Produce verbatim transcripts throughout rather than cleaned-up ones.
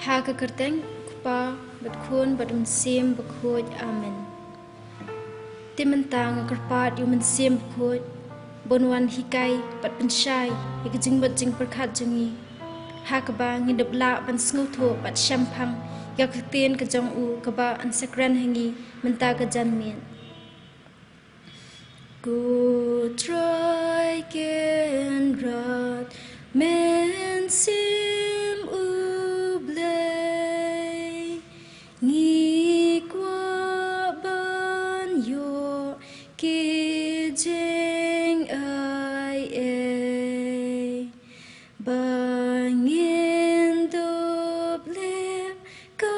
Ha ka kyrteng u Kpa bad Khun bad u Mynsiem Bakhuid. Amen. Te mynta nga kyrpad ïa u Mynsiem Bakhuid ban wan hikai bad pynshai ïa ka jingmut jingpyrkhat jong ngi, ha kaba ngin ïoh lah ban sngewthuh bad shemphang ïa ka ktien ka jong u kaba yn sa kren ha ngi mynta ka janmiet. Ko Trai Kynrad, Mynsiem U Blei, ngi kwah ban ïoh ki jingaiei ba ngin dup lem ka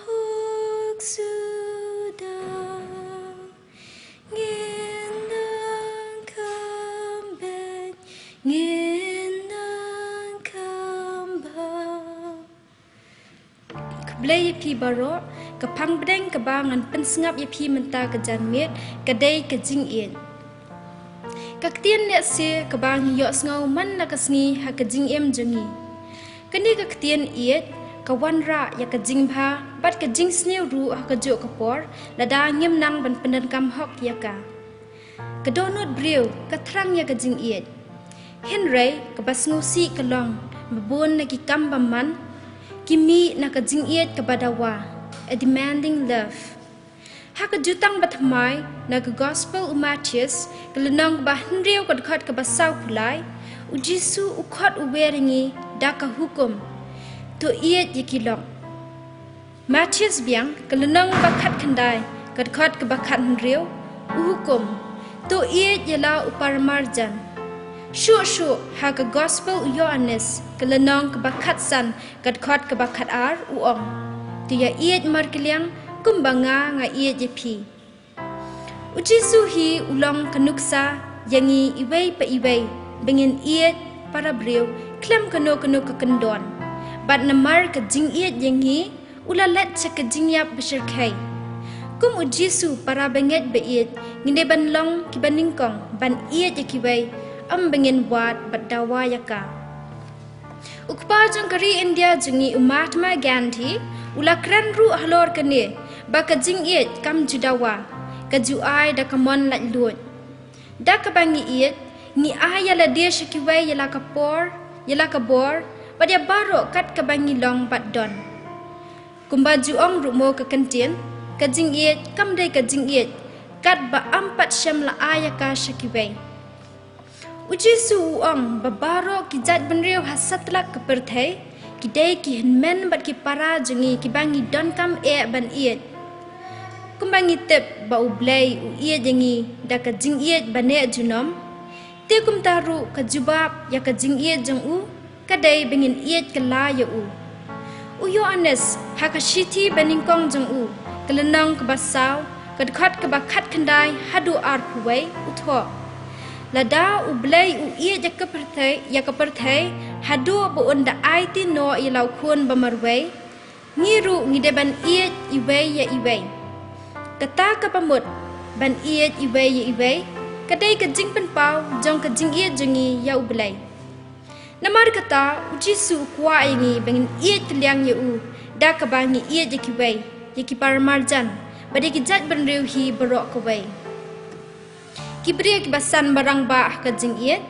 hok suda. Ngin nang kham beit, ngin nang kham bha. Khublei ïa phi baroh. Ka phang pdeng kaba ngan pynsngap ïa phi mynta ka janmiet ka dei ka jingïeit. Ka ktien lehse kaba ngi ïohsngew man la ka sngi ha ka jingim jong ngi. Kane ka ktien ïeit ka wanrah ïa ka jingbha bad ka jingsniew ruh ha kajuh ka por lada ngim nang ban pyndonkam hok ïa ka. Ka dohnud briew ka thrang ïa ka jingïeit. Hynrei kaba sngewsih ka long ba bun na ki kam bymman ki mih na ka jingïeit kaba dawa, a demanding love. Ha ka Jutang Bathymmai na ka Gospel u Mathaios, ka lynnong kaba hynriew, ka dkhot kaba sawphew lai, u Jisu u khot u wer ïa ngi da ka hukum: To ïeit ïa ki lok. Mathaios biang, ka lynnong ba khatkhyndai, ka dkhot kaba khathynriew, u hukum: To ïeit ïa la u paramarjan. Shuh shuh ha ka Gospel u Ïoannis, ka lynnong kaba khatsan, ka dkhot kaba khatar, u ong: To ïa ïeit markylliang kumba nga nga ïeit ïa phi. U Jisu hi u long ka nuksa ïa ngi iwei pa iwei ba ngin ïeit para briew khlem kano kano ka kyndon. Bad namar ka jingïeit ïa ngi, u la leit sha ka jingïap bashyrkhei. Kum u Jisu, para bangeit ba ïeit, ngi dei ban long kiba nyngkong ban ïeit ïa kiwei, ym ba ngin wad bad dawa ïa ka. U kpa jong ka ri India jong ngi, u Mahatma Gandhi, u la kren ruh halor kane, ba ka jingïeit kam ju dawa, ka ju ai da ka mon laitluid. Da kaba ngi ïeit, ngi ai ïa lade sha kiwei ïa la ka por, ïa la ka bor, bad ïa baroh kat kaba ngi long bad don. Kumba ju ong ruh mo ka kyntien, ka jingïeit kam dei ka jingïeit kat ba am pat shem la ai ïa ka sha kiwei. U Jisu u ong ba baroh ki jaitbynriew ha satlak ka pyrthei ki dei ki hynmen bad ki para jong ngi kiba ngi donkam eh ban ïeit. Kumba ngi tip ba U Blei u ïeit ïa ngi da ka jingïeit ba neh junom, te kumta ruh ka jubab ïa ka jingïeit jong u ka dei ba ngin ïeit kylla ïa u. U Ïoannis ha ka shithi banyngkong jong u, ka lynnong kaba saw, ka dkhot kaba khatkhyndai haduh arphew wei, u thoh: Lada U Blei u ïeit ïa ka pyrthei, ïa ka pyrthei, haduh ba un da aiti noh ïa la u Khun ba marwei, ngi ruh ngi dei ban ïeit iwei ïa iwei. Kata kaba mut ban ïeit iwei ïa iwei ka dei ka jingpynpaw jong ka jingïeit jong ngi ïa U Blei. Namar kata, u Jisu u kwah ïa ngi ba ngin ïeit kylliang ïa u da kaba ngi ïeit ïa kiwei, ïa ki paramarjan, bad ïa ki jaitbynriew hi baroh kawei. Ki briew kiba san ba rangbah ha ka jingïeit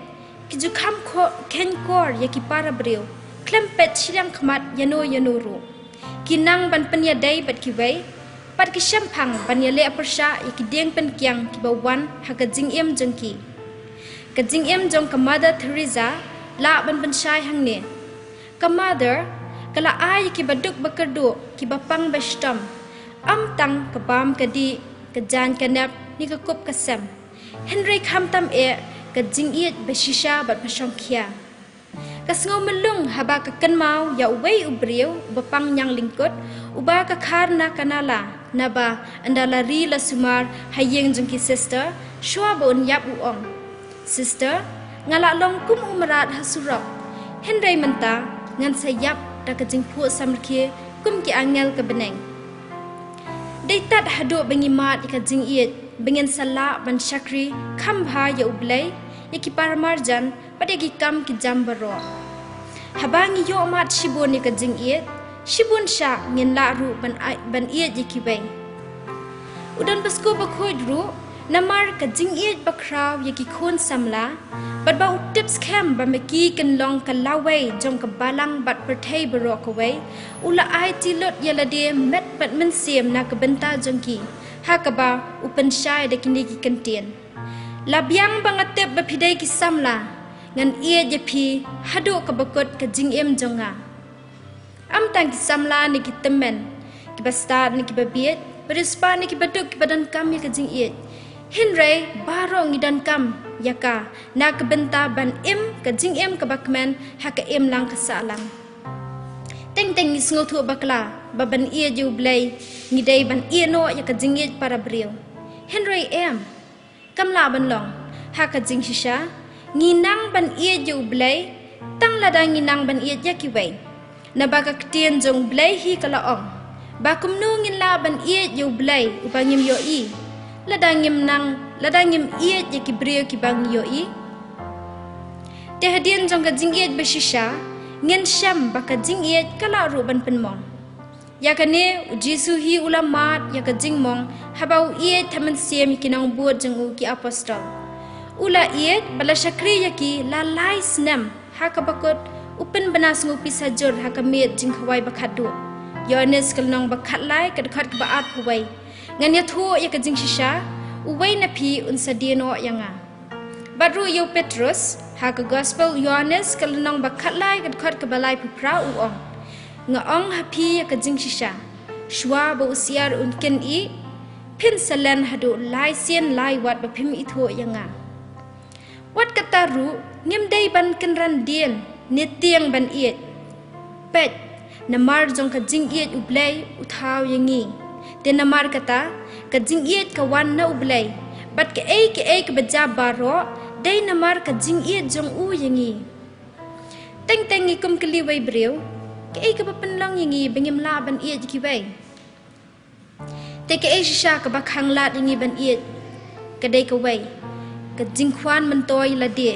ki ju kham kho-, kheiñ kor ïa ki para briew khlem peit shiliang khmat ïano ïano ruh. Ki nang ban pynïadei bad kiwei, bad ki shemphang ban ïaleh pyrshah ïa ki diengpynkiang kiba wan ha ka jingim jong ki. Ka jingim jong ka Mother Teresa lah ban pynshai hangne. Ka Mother ka la ai ïa kiba duk ba kyrduh, kiba pang ba shitom, ym tang ka bam ka dih, ka jaiñ ka nep ne ka kup ka sem, hynrei khamtam eh ka jingïeit ba shisha bad ba shongkhia. Ka sngew myllung haba ka kynmaw ïa uwei u briew uba pang ñianglyngkut, uba ka khar na ka nala, naba ynda la ri la sumar ha ïing jong ki sister, shuwa ba un ïap u ong: Sister, nga la long kum u mrad ha surok, hynrei mynta ngan sa ïap da ka jingphuh samrkhie kum ki angel ka bneng. Dei tad haduh ba ngi mad ïa ka jingïeit ba ngin sa lah ban shakri kham bha ïa U Blei, ïa ki paramarjan, bad ïa ki kam ki jam baroh. Haba ngi ïoh mad shibun ïa ka jingïeit, Shibun shah ngin lah ruh ban ai-, ban ïeit ïa kiwei. U Don Bosco Bakhuid ruh, namar ka jingïeit bakhraw ïa ki khun samla, bad ba u tip skhem ba ma ki kan long ka lawei jong ka balang bad pyrthei baroh kawei, u la aiti lut ïa lade met bad mynsiem na ka bynta jong ki, ha kaba u pynshai da kine ki kyntien: La biang ba nga tip ba phi dei ki samla, ngan ïeit ïa phi haduh kaba kut ka jingim jong nga. Ym tang ki samla ne ki tymmen, kiba stad ne kiba bieit, ba riewspah ne kiba duk, kiba donkam ïa ka jingïeit. Hynrei baroh ngi donkam ïa ka na ka bynta ban im ka jingim kaba kmen ha ka imlang ka sahlang. Teng teng ngi sngewthuh bakla ba ban ïeit ïa U Blei ngi dei ban ïehnoh ïa ka jingïeit para briew. Hynrei em, kam lah ban long. Ha ka jingshisha, ngi nang ban ïeit ïa U Blei tang lada ngi nang ban ïeit ïa kiwei. Naba ka ktien jong U Blei hi ka la ong ba kumno ngin lah ban ïeit ïa U Blei uba ngim ïohi, lada ngim nang, lada ngim ïeit ïa ki briew kiba ngi ïohi? Te hadien jong ka jingïeit bashisha, ngin shem ba ka jingïeit ka lah ruh ban pynmong. Ïa kane, U Jisu hi u la mad ïa ka jingmong haba u ïeit ha mynsiem ïa ki nongbud jong u, ki apostol. U la ïeit bad la shakri ïa ki la lai snem, ha kaba kut u pynbna sngewpisa jur ha ka miet jingkhawai ba khatduh. Ïoannis ka lynnong ba khatlai, ka dkhot kaba arphew wei. Ngan ïathuh ïa ka jingshisha, uwei na phi un sa die noh ïa nga. Bad ruh ïa u Petrus, ha ka Gospel Ïoannis ka lynnong ba khatlai, ka dkhot kaba laiphew phra, u ong: Nga ong ha phi ïa ka jingshisha, shuwa ba u syiar un kynnoh, phin sa len haduh lai sien lai wat ba phim ithuh ïa nga. Wat kata ruh, ngim dei ban kynran dien ne tieng ban ïeit. Peit, namar jong ka jingïeit U Blei u thaw ïa ngi. Te namar kata, ka jingïeit ka wan na U Blei, bad kaei kaei kaba jia baroh dei namar ka jingïeit jong u ïa ngi. Teng teng ngi kum kylli wei briew, kaei kaba pynlong ïa ngi ba ngim lah ban ïeit ïa kiwei? Te kaei shisha kaba khanglad ïa ngi ban ïeit? Ka dei kawei, ka jingkhwan myntoi lade.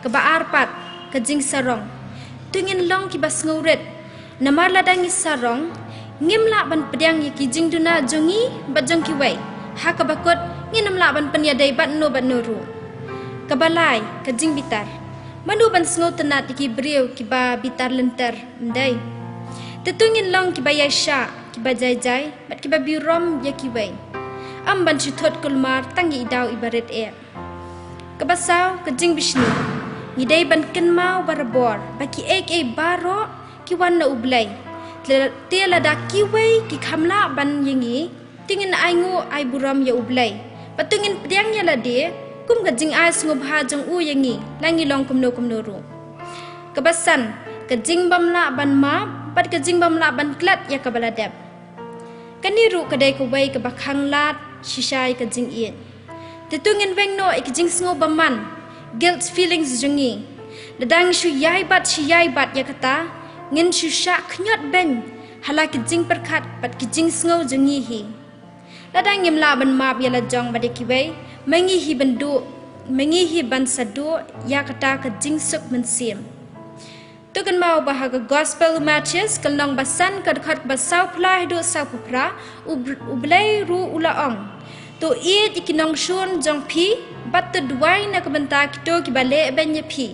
Kaba ar pat, ka jingsarong. To ngin long kiba sngewrit. Namar lada ngi sarong, ngim lah ban pdiang ïa ki jingduna jong ngi bad jong kiwei. Ha kaba kut, ngin ym lah ban pynïadei bad no bad no ruh. Kaba lai, ka jingbitar. Mano ban sngewtynnad ïa ki briew kiba bitar lynter, ym dei? Te to ngin long kiba ïaishah, kiba jai jai, bad kiba burom ïa kiwei. Ym ban shu thut kulmar tang ïa i daw iba rit eh. Kaba saw, ka jingbishni. Ngi dei ban kynmaw barabor ba kiei kiei baroh ki wan na U Blei. Te, te lada kiwei ki kham lah ban ïa ngi, to ngin ainguh ai burom ïa U Blei. Bad to ngin pdiang ïa lade kum ka jingai sngewbha jong u ïa ngi, la ngi long kumno kumno ruh. Kaba san, ka jingbymlah ban map bad ka jingbymlah ban klet ïa kaba la dep. Kane ruh ka dei kawei kaba khanglad shisha ïa ka jingïeit. Te to ngin weng noh ïa ka jingsngew bymman, guilt feelings jong ngi. Lada ngi shu ïai bat shi ïai bat ïa kata, ngin shu shah khñiot beiñ ha la ki jingpyrkhat bad ki jingsngew jong ngi hi. Lada ngim lah ban map ïa la jong bad ïa kiwei, ma ngi hi ban duh, ma ngi hi ban sa duh ïa kata ka jingsuk mynsiem. To kynmaw ba ha ka Gospel u Mathaios, ka lynnong ba san, ka dkhot ba sawphew lai haduh sawphew phra, U Br-, U Blei ruh u la ong: To ïeit ïa ki nongshun jong phi, bad to duwai na ka bynta kito kiba leh beiñ ïa phi.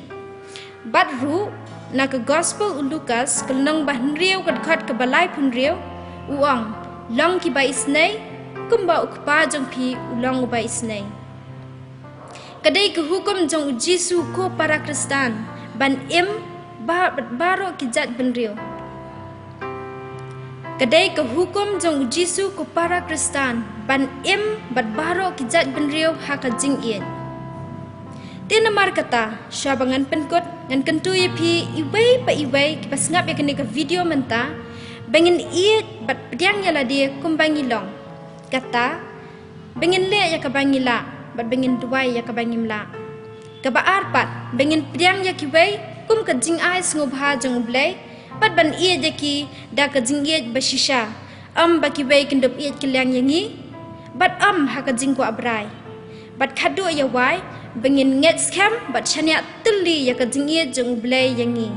Bad ruh, na ka Gospel u Lukas, ka lynnong ba hynriew, ka dkhot kaba laiphew hynriew, u ong: Long kiba isynei, kumba u Kpa jong phi u long uba isynei. Ka dei ka hukum jong U Jisu ko para Khristan ban im ba-, bad baroh ki jaitbynriew. Ka dei ka hukum jong U Jisu ko para Khristan ban im bad baroh ki jaitbynriew ha ka jingïeit. Te namar kata, shuwa ba ngan pynkut, ngan kyntu ïa phi iwei pa iwei kiba sngap ïa kane ka video mynta, ba ngin ïeit bad pdiang ïa lade kumba ngi long. Kata, ba ngin leh ïa kaba ngi lah, bad ba ngin duwai ïa kaba ngim lah. Kaba ar pat, ba ngin pdiang ïa kiwei kum ka jingai sngewbha jong U Blei, bad ban ïeit ïa ki da ka jingïeit bashisha, ym ba kiwei kin dup ïeit kylliang ïa ngi, bad ym ha ka jingkwah brai. Bad khatduh ïa wai, ba ngin ngeit skhem bad shaniah tylli ïa ka jingïeit jong U Blei ïa ngi.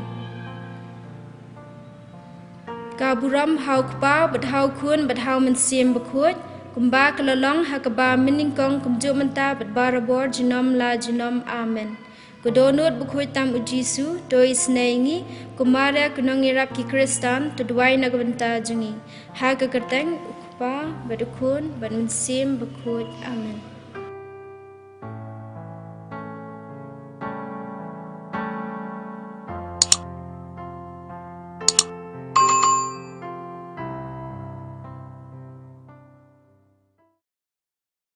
Ka burom ha u Kpa, bad ha u Khun, bad ha u Mynsiem Bakhuid, kumba ka la long ha kaba mynnyngkong, kumjuh mynta, bad barabor, junom la junom. Amen. Ko dohnud bakhuid tam u Jisu, to isynei ïa ngi. Ko Maria, ko nongïarap ki Khristan, to duwai na ka bynta jong ngi. Ha ka kyrteng u Kpa, bad u Khun, bad u Mynsiem Bakhuid. Amen.